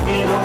Thank you.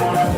Go.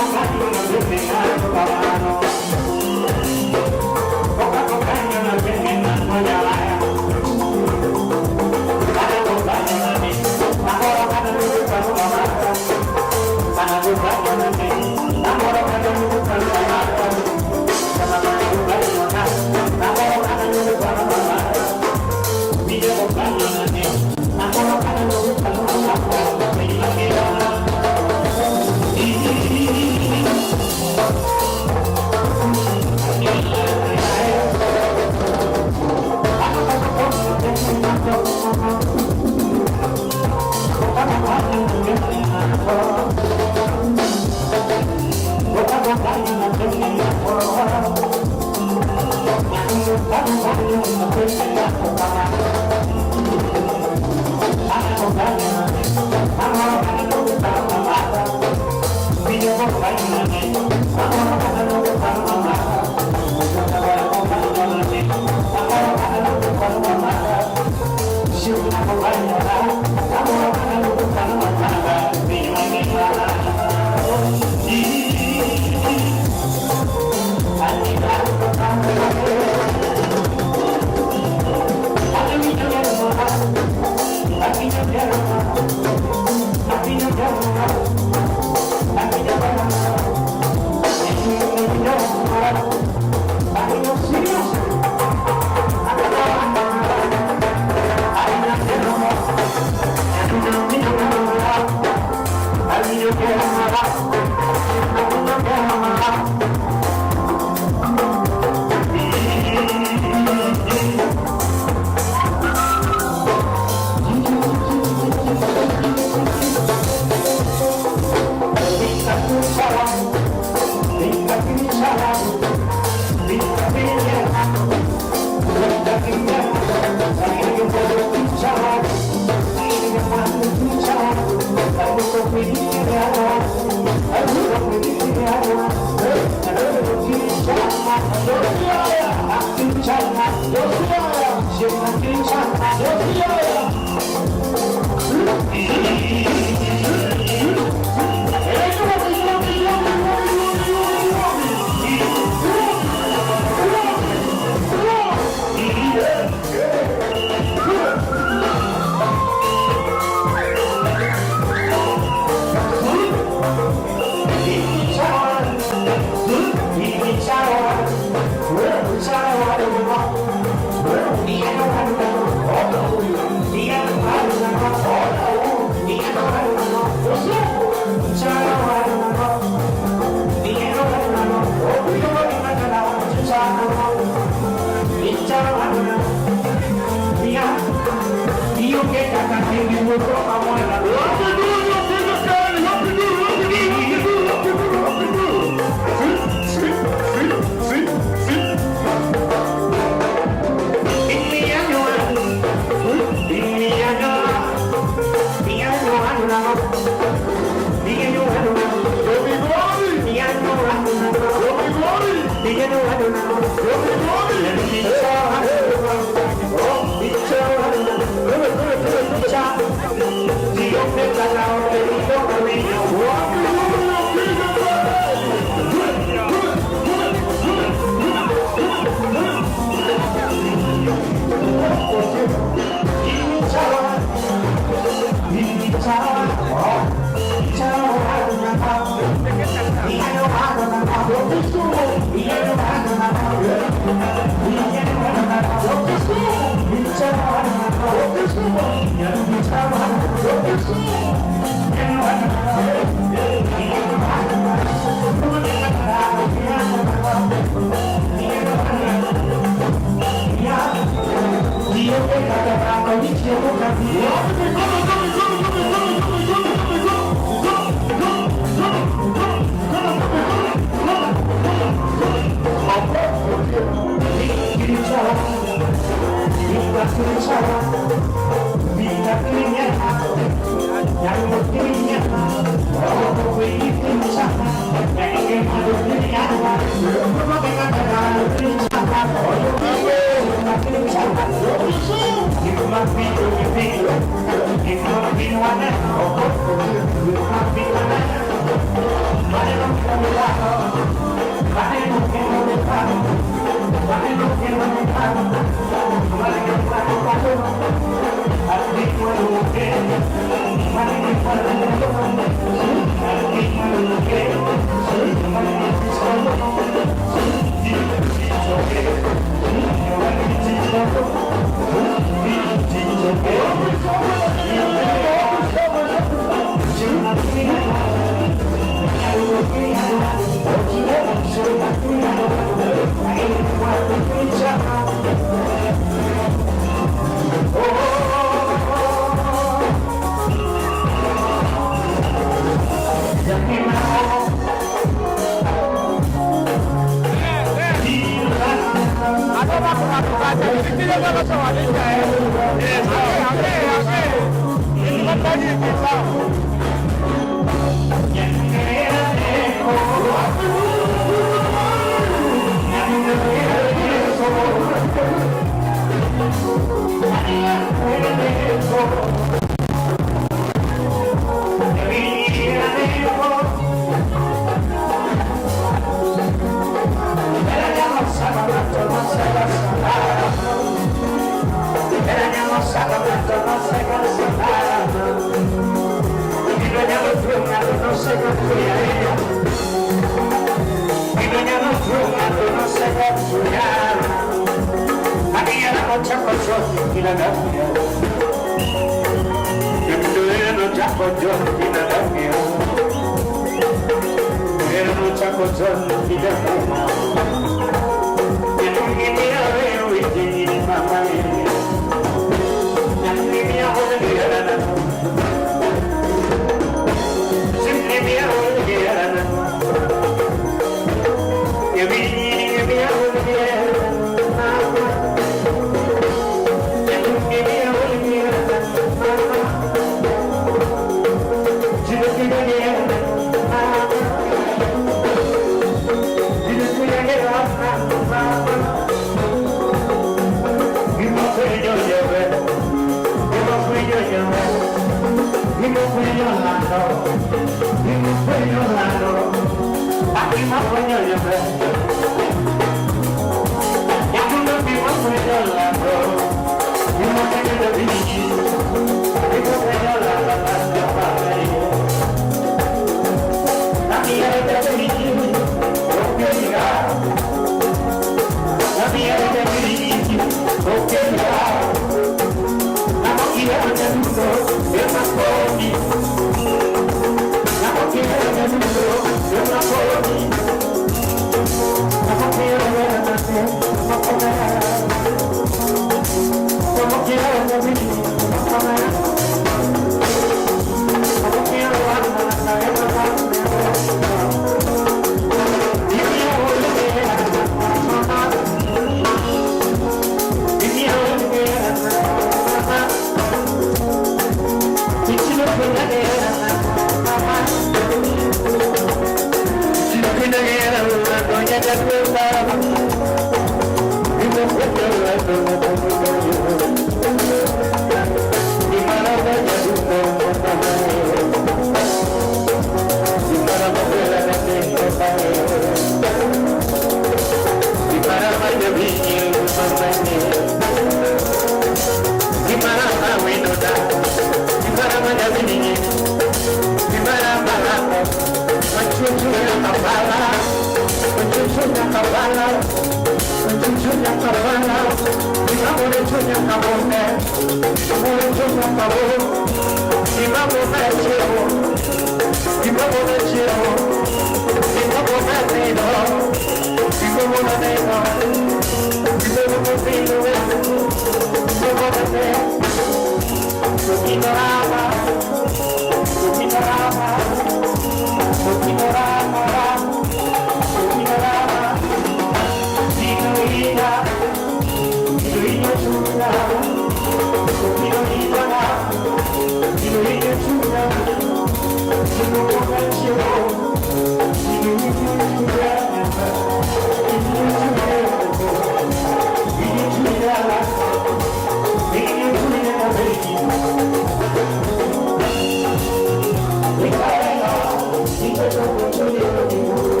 Thank you.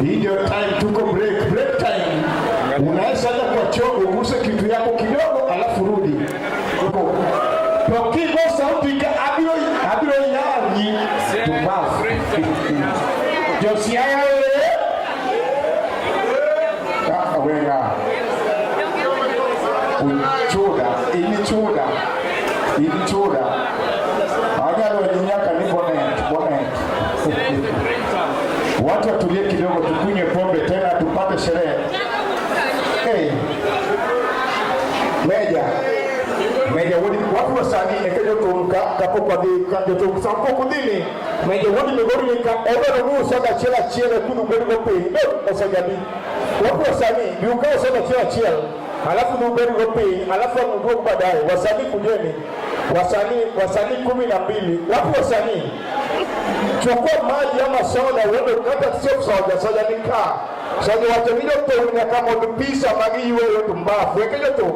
Hii ndio time, tuko break, break time. Unaweza hata kwa choo uguse kitu yako kidogo, alafu rudi. Tokigo sauti ka abiro abiro yanyi tumbafu. Josiah wewe. Kaka wenga. Uchuda, ilichuda. Ilichuda. Anyalo nyaka ni bonnet, bonnet. Watu watulie kidogo, tukunywe pombe tena tupate sherehe. Hey. Meja. Meja wodi watu wasanii eke jothum ka kapok wadhi ka jothum sama pok udhi ni Meja wodi Migori ni ka odwaro ni usoda achiel achiel e kudhu bedo go piny. No, osejadi. Watu wasanii bi ukaw soda achiel achiel alafu ubed go piny alafu uduog baadaye. Wasanii kujeni. Wasanii 12. Watu wasanii chukua maji ama soda uende hata sio soda, soda ni kaa. Soda wacho ni jothum nyaka mondo pisa magiyweyo tumbafu. Eke jothum.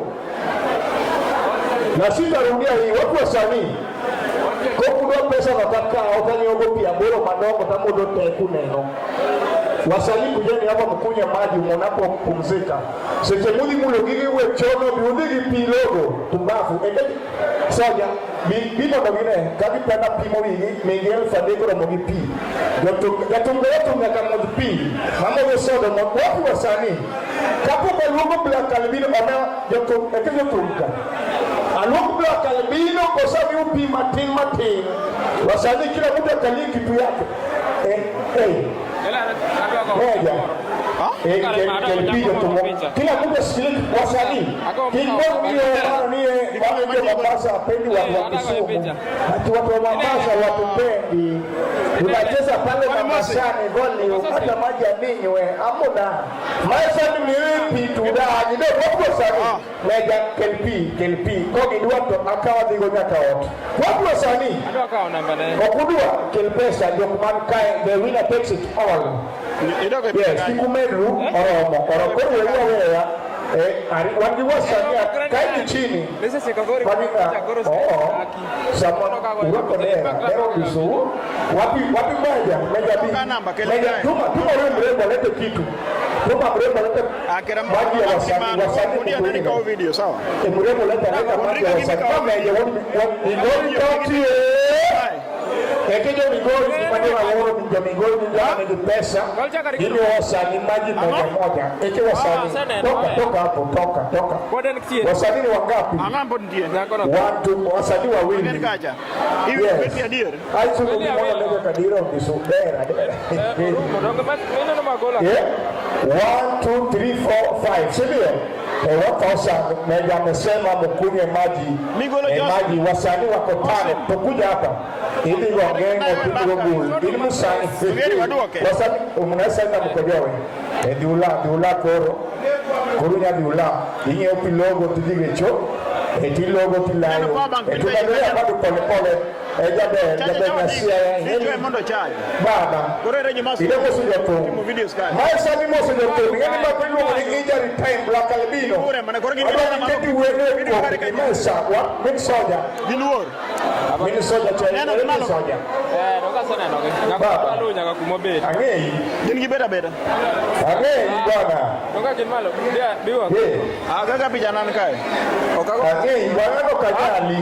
Na sitarudia hii, watu wasanii kokudwa pesa nataka okanyiewo pi aboro madongo tamodho te kuneno. Wasanii kujeni hapa mkunywe maji mnapopumzika. Seche mudhi mulo gigi we chono bi udhi gi pi logo tumbafu. Eke soja bi bi mondo gine ka gipenda pimo wigi migi 3000 romo gi pi. Jathum ka jathum nyaka modh pi. Mamodho soda mo wapi wasanii. Kapok aluongo Black Albino ona jothum eke jothum ka. Aluongo Black Albino kosamiu pi matin matin. Wasanii kila mtu akalie kitu yake. Eh, eh. Moja. Eh, kel pi jothum. Kila mtu ashikilie wasanii. Kikwa ndio maana nie wale ndio Mombasa wapendi watu wa Kisumu. Ati watu wa Mombasa watupendi. Tunacheza pale Mombasani goli hata maji ya ninywe amuna. Maisha ni miwipi tudaji ndio watu wasanii. Meja kel pi kel pi kogi dwa to akawa dhigo nyaka ot. Watu wasanii. Adwa kawo namba ne. Okudwa kel pesa jok man kae the winner takes it all. Yes, kik umedru oromo oromo koro weuru aweya. Eh, wangi wasanii kaeni chini. Kwani oh, sama urwako dera, dera bisu. Wapi wapi meja? Meja bi. Meja tuma tuma huyo mrembo alete kitu. Tuma mrembo alete maji ya wasanii, wasanii nani kwa video sawa? Eh, mrembo leta leta maji ya wasanii. Kama meja Migori County. Ekejo Migori kipande wa loro minja Migori minja ni pesa. Ili wasanii maji moja moja. Eke wasanii toka toka hapo toka toka. Wasanii ni wangapi? Ang'ambo ndiye. Watu wasanii wawili. Kacha. Hivi Yes. adier. Aisu kumwona Meja Kadiro Bisubera. Yeah. 1 2 3 4 5. Si ndio? Eh, watu Meja amesema mkunywe maji. Migolo Eh, Joseph. maji wasanii wako tano. Tukuja hapa. Ili gongenge tupigo gul. Ili musani. Tugeni waduoke. Wasanii mnaweza enda mkojoe. Eh, diula diula koro. Koro nya diula. Inye upilogo tudige cho. Eh, tilogo tilayo. Neno power bank, Eh, tunaendelea bado pole pole. Eh, jabe Chaja jabe chawa nyasia ya. Nichwe mondo chaja. Baba. Koro ere joma Ile moso jothum. Timo videos kae. Maisa ni moso jothum. Ng'eni ma iluongo ni injury time Black Albino. Ure mana koro gin Adwa mana ni keti wene Video kare kuom ka mesa wa min soja. Giluor. Min soja cha Neno min malo. soja. Baba. Ang'eyi. Gin gibet abeta. Ang'eyi bwana. Eh. Ah, kaka picha nan kae. Ang'eyi bwana no kanyali.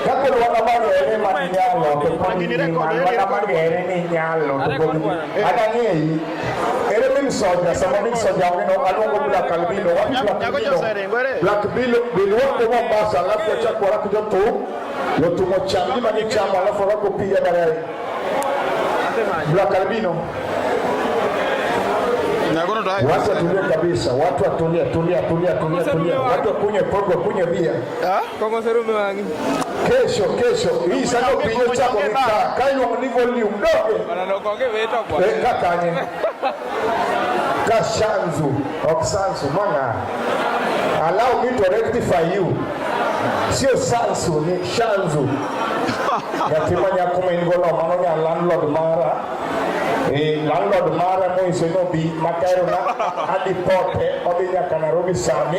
Kako lwana mang'ere man nyalo to pod Lakini ngima record, lwana record. mang'ere ni nyalo to pod ngima. An ang'eyi. Ere min soja sama min soja onge no aluongo Black Albino. Wapi Black Nyako Albino? joseringo ere. Black Bill biliwako Mombasa alafu wachako wako jothum jothum ocham gima gichamo alafu wako piga baadaye. Black Albino, Nyako no to watu watulie kabisa, watu watulie, tulia, tulia, tulia, tulia, watu wakunywe pombe, wakunywe bia. Ah? Kesho kesho hii sasa pinyo chako ni ka kailo ni volume doge eh kakanye kashanzu oksanzu manga allow me to rectify you, sio sansu ni shanzu. Nyathi ma nyako ma in go no mano nya landlord mara. Eh, landlord mara moiso nobi makaero na adhi pote odhi nyaka Nairobi sani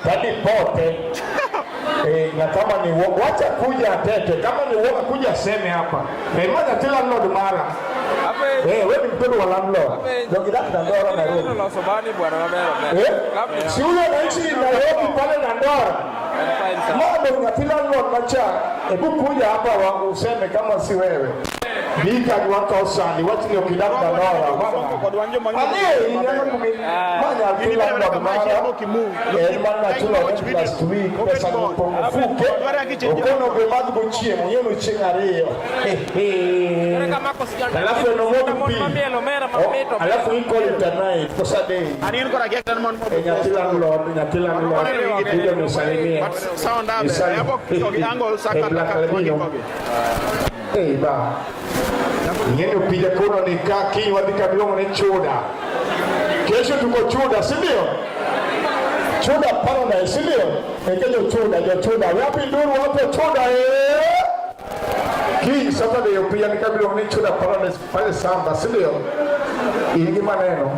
tadhi pote. Eh, na kama ni uongo wacha kuja atete, kama ni uongo kuja aseme hapa. Eh, ma nyathi landlord mara. Eh, wewe ni mtoto wa landlord. Ndio kidaki na ndora Nairobi. Eh, si huyo anaishi Nairobi pale na ndora. Mambo nyathi landlord macha. Hebu kuja hapa wa useme kama si wewe. Bika ni waka osani wachni okidak na ndora. Kod wan joma Ang'eyi nyalo kumi ma nyathi landlord mara. En mana chulo rent last week pesa nopong'o fuke. Okono be madh go chiemo yieno chieng' ariyo. Alafu enomodh pi. Oh, alafu we call it a night kwa Saturday. An in kora kia tan mon Eh, nyathi landlord, nyathi landlord kuja nisalimie. But sound abe. Yapo kogi angle saka Eh, Black kaka Albino. kogi. Eh, ba. Ng'eni upija kono ni kaa kiny wadhi kama iluongo ni Chuda. Kesho tuko Chuda, si ndio? Chuda Paradise, si ndio? Eh, kesho Chuda, jo Chuda. Wapi nduru hapo Chuda eh? Kiny Saturday upija ni kama iluongo ni Chuda Paradise pale Samba, si ndio? In gi maneno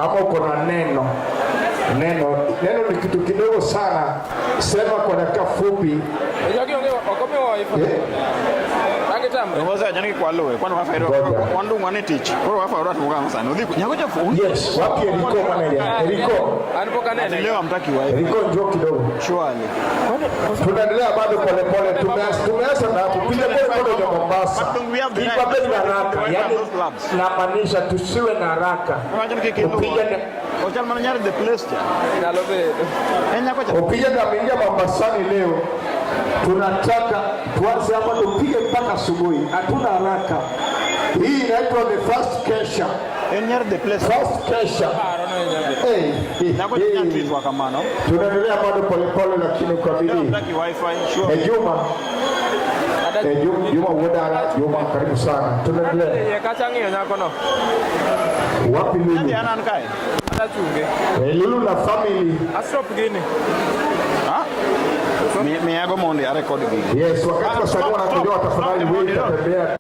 ama uko na neno? Neno, neno ni kitu kidogo sana, sema kwa dakika fupi. Eh, Ngoza jani kwalo we. Kwani wafa ro. Ngoja. Wandu ngwane tich. Koro wafa ro tumuka sana. Udhi nyako chafu. Yes, wapi Eriko manager? Eriko, Leo hamtaki wifi. Eriko njoo kidogo. Surely. Tunaendelea bado polepole, tumeanza na hapo piga pole pole ya Mombasa. But we have the right. Ipabeni na haraka, yani Those clubs. namaanisha tusiwe na haraka. Imagine kiki Upija na Ochal mana nyar the place cha. En nyako cha. upija na mingia Mombasani leo. Tunataka tuanze hapa tupige mpaka asubuhi, hatuna haraka. Hii inaitwa the first kesha, En nyar the place. first kesha. Hey, hey, Nyako cha hey. nyar treat wakamano. Tunaendelea bado polepole, lakini kwa Leo bidii. hamtaki wifi. Sure. Eh, Juma, eh, Juma, Juma Wodala, Juma karibu sana. Tunaendelea. Wapi Lulu? Nadi anan kae. Eh, Lulu na family. Ha? Mi miago mondi a record gigi. Yes, wakati wasanii wanakuja tafadhali wewe utatembea.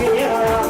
Yeah.